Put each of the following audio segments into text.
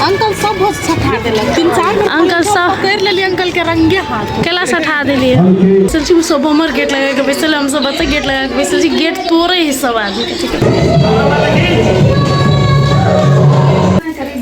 Uncle सब भोज सठा देलक तीन चार बेर अंकल सब- पकड़ि लेलियै अंकल के रंगे हाथ केला सठा देलियै बैसल छी सब हमर गेट लगा के बैसल हम सब एतऽ गेट लगा के बैसल छी गेट तोड़े है सब आदमी के ठीक है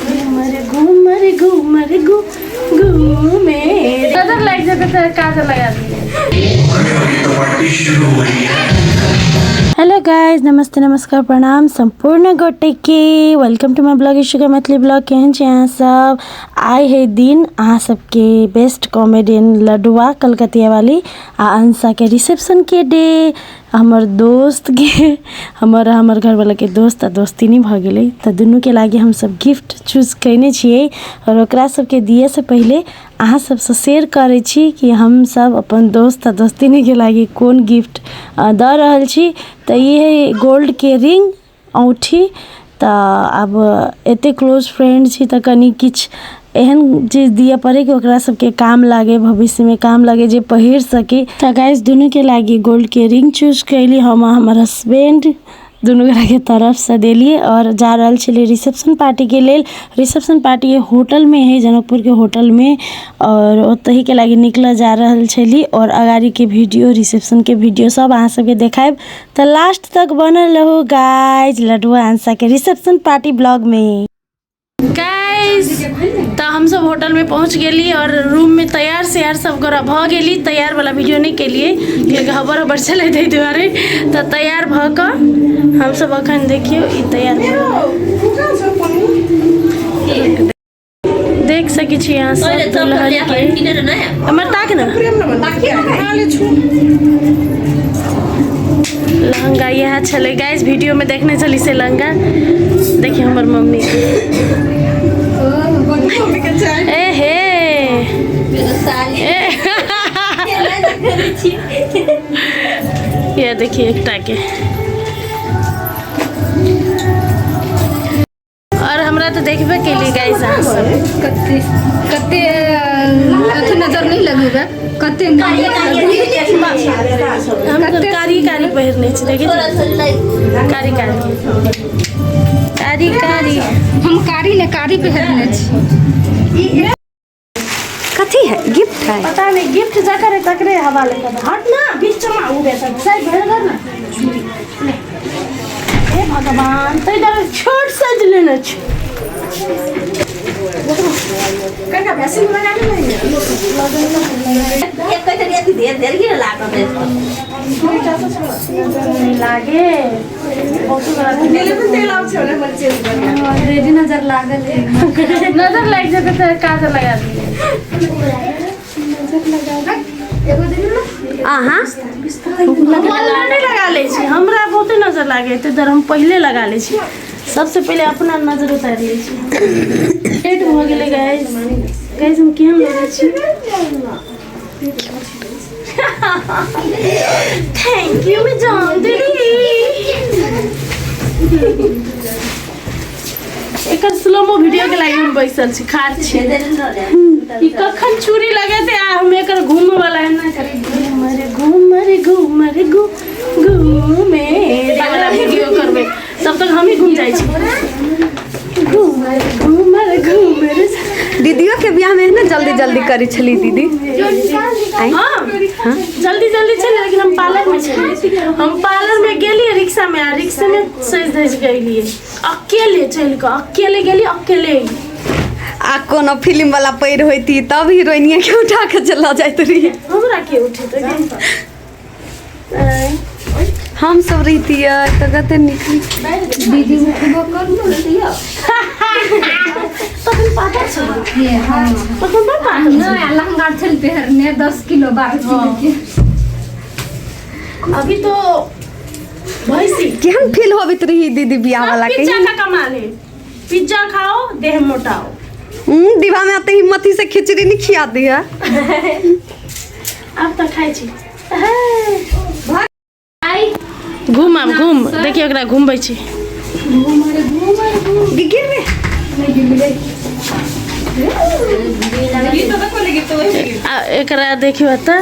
घूमर घूमर घूमर घूमे नजर लागि जेतै तऽ काजर लगा दियै। हेलो गाइज, नमस्ते, नमस्कार, प्रणाम सम्पूर्ण गोटे के। Welcome to my blog Ishika Maithili blog. केहन छी अहाँ सब? आइ है दिन अहाँ सबके बेस्ट कॉमेडियन लडुआ कलकतिया वाली आ अंशा के रिसेप्शन के डे। हमर दोस्त के हमर हमर घरवाला के दोस्त आ दोस्तिनी भऽ गेलै, तऽ दुनूके लागि हमसब गिफ्ट चूज कयने छियै आओर ओकरा सबके दिए से पहिले अहाँ सबसँ शेयर करै छी कि हमसब अपन दोस्त आ दोस्तिनीके लागि कोन गिफ्ट दऽ रहल छी। तऽ ई है गोल्डके रिंग, औँठी। तऽ आब एतेक क्लोज फ्रेंड छी तऽ कनि किछु एहन चीज दिअ पड़ै कि ओकरा सबके काम लागे, भविष्यमे काम लागे, जे पहिर सकी। तऽ गाइस, दुनूके लागि गोल्डके रिंग चूज कयली हम आ हमर हसबैंड। दुनू गोटाके तरफसँ देलियै आओर जा रहल छलियै रिसेप्शन पार्टीके लेल। रिसेप्शन पार्टी होटलमे हइ, जनकपुरके होटलमे, आओर ओतहिके लागि निकलऽ जा रहल छली। आओर अगाड़ीके वीडियो, रिसेप्शनके वीडियो सब अहाँ सबके देखायब, तऽ लास्ट तक बनल रहू गाइज लडुआ अंशाके रिसेप्शन पार्टी ब्लॉगमे। गाइस, तऽ हमसब होटलमे पहुँच गेली आओर रूममे तैयार सैयार सब गोरा भऽ गेली। तैयार वाला वीडियो नहि केलियै कियाकि हबर हबर छलै, ताहि दुआरे। तऽ तैयार भऽ कऽ हमसब अखन देखियौ ई तैयार देख सकै छी अहाँ सब दुल्हन के। हमर ताक ने लहंगा इएह छलै गाइस, वीडियो में देखने छली से लहंगा। देखिए हमर मम्मी, ए हे ए, ये देखिए एकटा के। और हमरा तऽ देखबे केली गाइस अहाँ सब। कते कते अथी नजर नहीं लगेगा, कते हम तऽ कारी कारी पहिरने छी, देखै छी, कारी कारी कारी कारी। हम कारी ने कारी पहिरने छी। कथी है? गिफ्ट है? पता नहीं, गिफ्ट जकर है तकरे हवाले कर। हट ना बीच में, उ बेटा साइड भर कर ना। ले। हे भगवान, तो इधर छोट साइज लेने छ। नहीं लागे बहुत ऑलरेडी नजर लागल है। नजर लागि जेतै तऽ काजर लगा दियै। अहाँ नहि लगा लै छी, हमरा बहुते नजर लागे, ताहि दुआरे हम पहिले लगा लै छी। सबसे पहिले अपना नजर उतारि लै छी। लेट भऽ गेलै गाइस। गाइस, हम केहन लगै छी? Thank you मैं जान दीदी। एकर स्लोमो वीडियो के लागि हम बैसल छी, खार छी। ई कखन चूड़ी लगेते आ हम एकर घूमे वाला एना करी, घूमर घूमर घूमर घूमे वाला वीडियो करबै, तब तक हम ही घूम जाइ छी। घूमर घूमर घूमर। दीदियो के बियाह में ना जल्दी जल्दी करी छली दीदी? हाँ, जल्दी जल्दी छलै, लेकिन हम पार्लर में छलियै। हम पार्लर में गेलियै रिक्शा में आ रिक्शा में सजि धजि के अयलियै। अकेले चलि कऽ अकेले गेलियै, अकेले अयलियै। आ कोनो फिल्म वाला पैर होती तब हीरोइनिया के उठा के चला जाइत रही। हमरा के उठेतै? आँय। हम सब रहितियै तऽ कते नीक। दीदी उठबो कर। तखन पातर छलै, तखन बड़ पातर छलै। नहीं, लहंगा छल पहिरने 10 किलो 12 किलो के। अभी तो भैंसी केहन फील होबैत रही दीदी बियाह वाला के? पिज्जा का कमाल है, पिज्जा खाओ, देह मोटाओ। दिवा में आते हिम्मत ही से खिचड़ी नहीं खिया दी है। आब तऽ खाइ छी। घूम, आब घूम। देखियौ ओकरा घुमबै छी। गिर में आ एकरा देखियौ एतऽ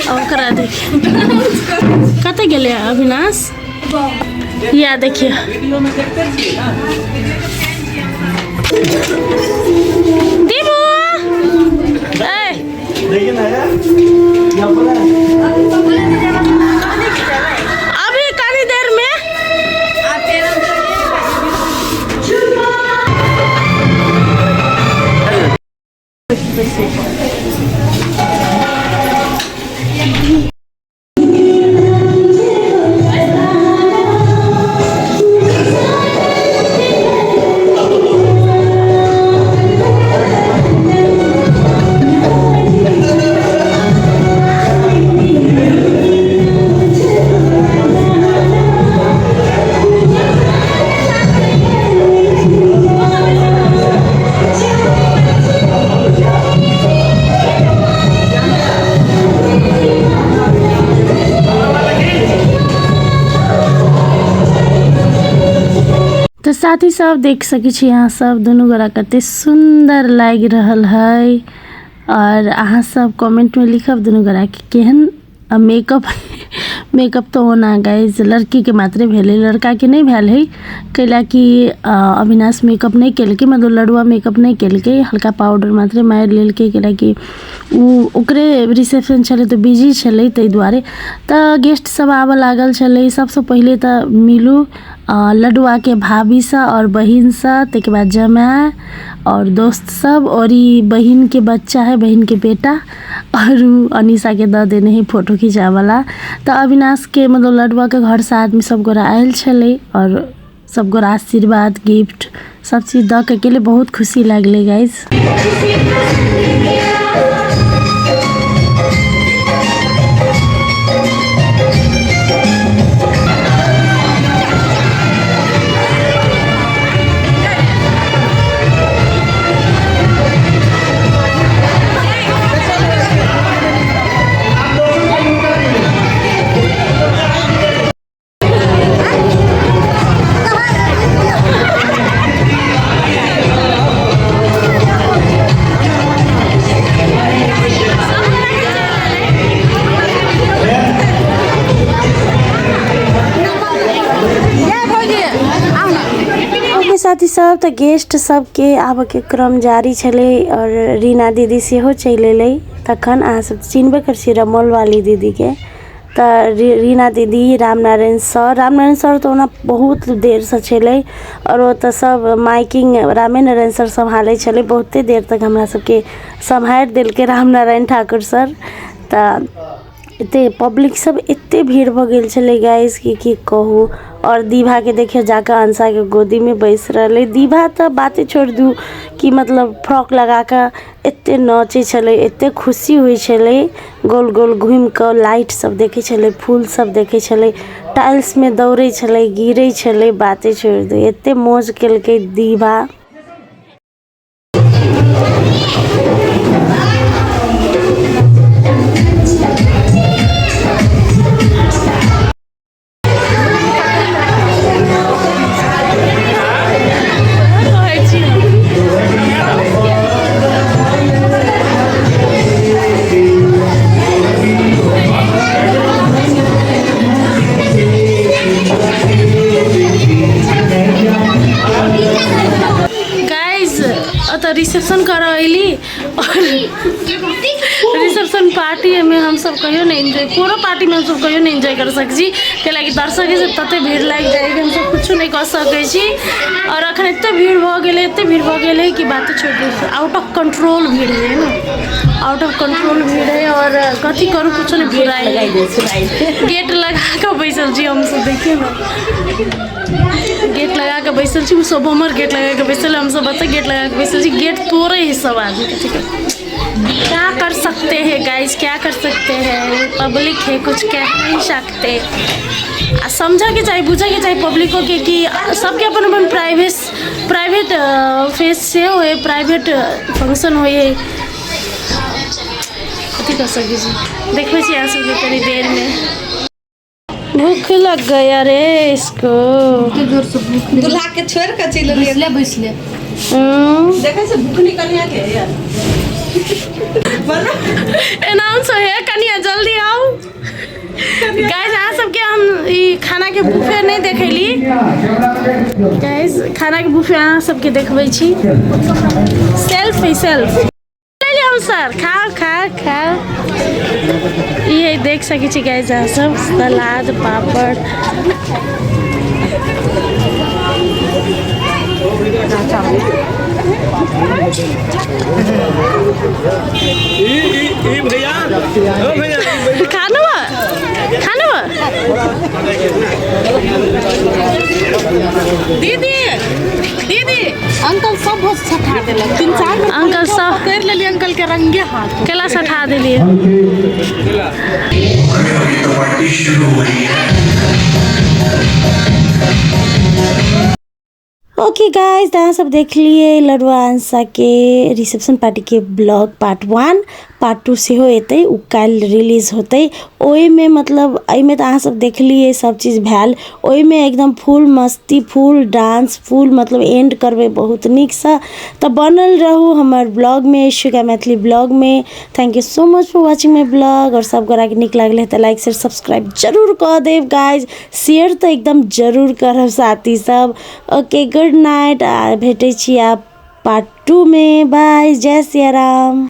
आ ओकरा देखियौ। कतऽ गेलै अविनाश? या देखियौ। साथी सब देख सकै छी अहाँ सब दुनू गोरा कते सुन्दर लागि रहल है आओर अहाँ सब कमेंटमे लिखब दुनू गोरा के केहन आ मेकअप मेकअप तऽ ओना गाइज लड़कीके मात्रे भेलै लड़काके नहि भेल है कैला कि अविनाश मेकअप नहि केलकै मतलब लड़ुआ मेकअप नहि केलकै हल्का पाउडर मात्रे मारि लेलकै कैला कि ओ ओकरे रिसेप्शन छलै तऽ बिजी छलै ताहि दुआरे तऽ गेस्ट सब आबऽ लागल छलै सबसँ पहिले तऽ मिलू लडुआके भाभीसँ आओर बहिनसँ ताहिके बाद जमाय आओर दोस्त सब आओर ई बहिनके बच्चा है बहिनके बेटा आओर उ अनिशाके दऽ देने है फोटो खिचाबऽला तऽ अविनाशके मतलब लडुआके घरसँ आदमी सब गोरा आयल छलै आओर सब गोरा आशीर्वाद गिफ्ट सब चीज दऽ के गेलै बहुत खुशी लागलै गाइज। ओके साथी सब तऽ गेस्ट सबके आबऽके क्रम जारी छलै आओर रीना दीदी सेहो चलि एलै। तखन अहाँ सब चिन्हबे करै छियै रमौल वाली दीदीके। तऽ रीना दीदी रामनारायण सर, रामनारायण सर तऽ ओना बहुत देरसँ छलै आओर ओतऽ सब माइकिंग रामे नारायण सर सम्हालै छलै। बहुते देर तक हमरा सबके सम्हारि देलकै रामनारायण ठाकुर सर। तऽ एते पब्लिक सब एते भीड़ भऽ गेल छलै गाइस कि की कहू। आओर दीभाके देखियौ जाकऽ अंशाके गोदीमे बैस रहलै। दीभा तऽ बाते छोड़ि दू कि मतलब फ्रॉक लगाकऽ एते नाचै छलै, एते खुशी होइ छलै। गोल गोल घुमिकऽ लाइट सब देखै छलै, फूल सब देखै छलै, टाइल्समे दौड़ै छलै, गिरै छलै, बाते छोड़ि दू एते मौज केलकै दीभा। गाइज ओतऽ रिसेप्शन करऽ अयली और रिसेप्शन पार्टी में हम सब कहियो नहीं एंजॉय, कोनो पार्टी में हम सब कहियो नहीं एंजॉय कर सकै छी, कैलाकि दर्शक से तते भीड़ लागि जाइ कि हम सब कुछो नहीं कऽ सकै छी। और अखन एते भीड़ भऽ गेलै, एते भीड़ भऽ गेलै कि बाते छोड़ि दियौ, आउट ऑफ कंट्रोल भीड़ है ने, आउट ऑफ कंट्रोल भीड़ है। और कथी करू कुछो नहीं फुराइ, गेट लगा कऽ बैसल छी हम सब, देखियौ ने गेट लगा कऽ बैसल छी। ओ सब हमर गेट लगा कऽ बैसल, हम सब ओतऽ गेट लगा कऽ बैसल छी। गेट तोड़ै है सब आदमी, कथी के क्या कर सकते हैं गाइस, क्या कर सकते हैं, पब्लिक है कुछ कह नहीं सकते। आ समझऽके चाही, बुझऽके चाही पब्लिकोके कि सबके अपन अपन प्राइवेट फेस सेहो है, प्राइवेट फंक्शन होइ है। कथी कऽ सकै छी, देखबै छी अहाँ सबके कनी देरमे। भूख लग गया रे इसको। जोर से भूख। दूल्हा के छोड़ के चलि एलियै। बैसले बैसले। देखै छै भूखनी कनिया के यार। एनाउंस है कनिया जल्दी आउ। गाइस अहाँ सबके हम ई खाना के बुफे नहीं देखेली। गाइस खाना के बुफे अहाँ सबके देखबै छी। सेल्फ है सेल्फ। ले लिअ हम सर, खाओ खाओ खाओ। ई है देख सकै छी गाइस अहाँ सब सलाद पापड़। खानु खानु दीदी दीदी अंकल सब भोज सठा देलक, तीन चार बेर अंकल सब पकड़ि लेलियै अंकल के रंगे हाथ। केला सठा देलियै। पार्टी शुरू हो रही है। ओके गाइस, तऽ अहाँ सब देखलियै लडुआ अंसा के रिसेप्शन पार्टी के ब्लॉग पार्ट 1, पार्ट 2 सेहो एतै, ओ काल्हि रिलीज होतै। ओहिमे मतलब एहिमे तऽ अहाँ सब देखलियै सब चीज भेल, ओहिमे एकदम फुल मस्ती, फुल डांस, फुल मतलब एंड करबै बहुत नीकसँ। तऽ बनल रहू हमर ब्लॉगमे, सुगा Maithili ब्लॉगमे। Thank you so much for watching my blog. आओर सब गोराके नीक लागलै तऽ लाइक शेयर सब्सक्राइब जरूर कऽ देब गाइज, शेयर तऽ एकदम जरूर करब साथी सब। ओके, गुड नाइट, आ भेटै छी आब पार्ट 2 में। बाय, जय सिया राम।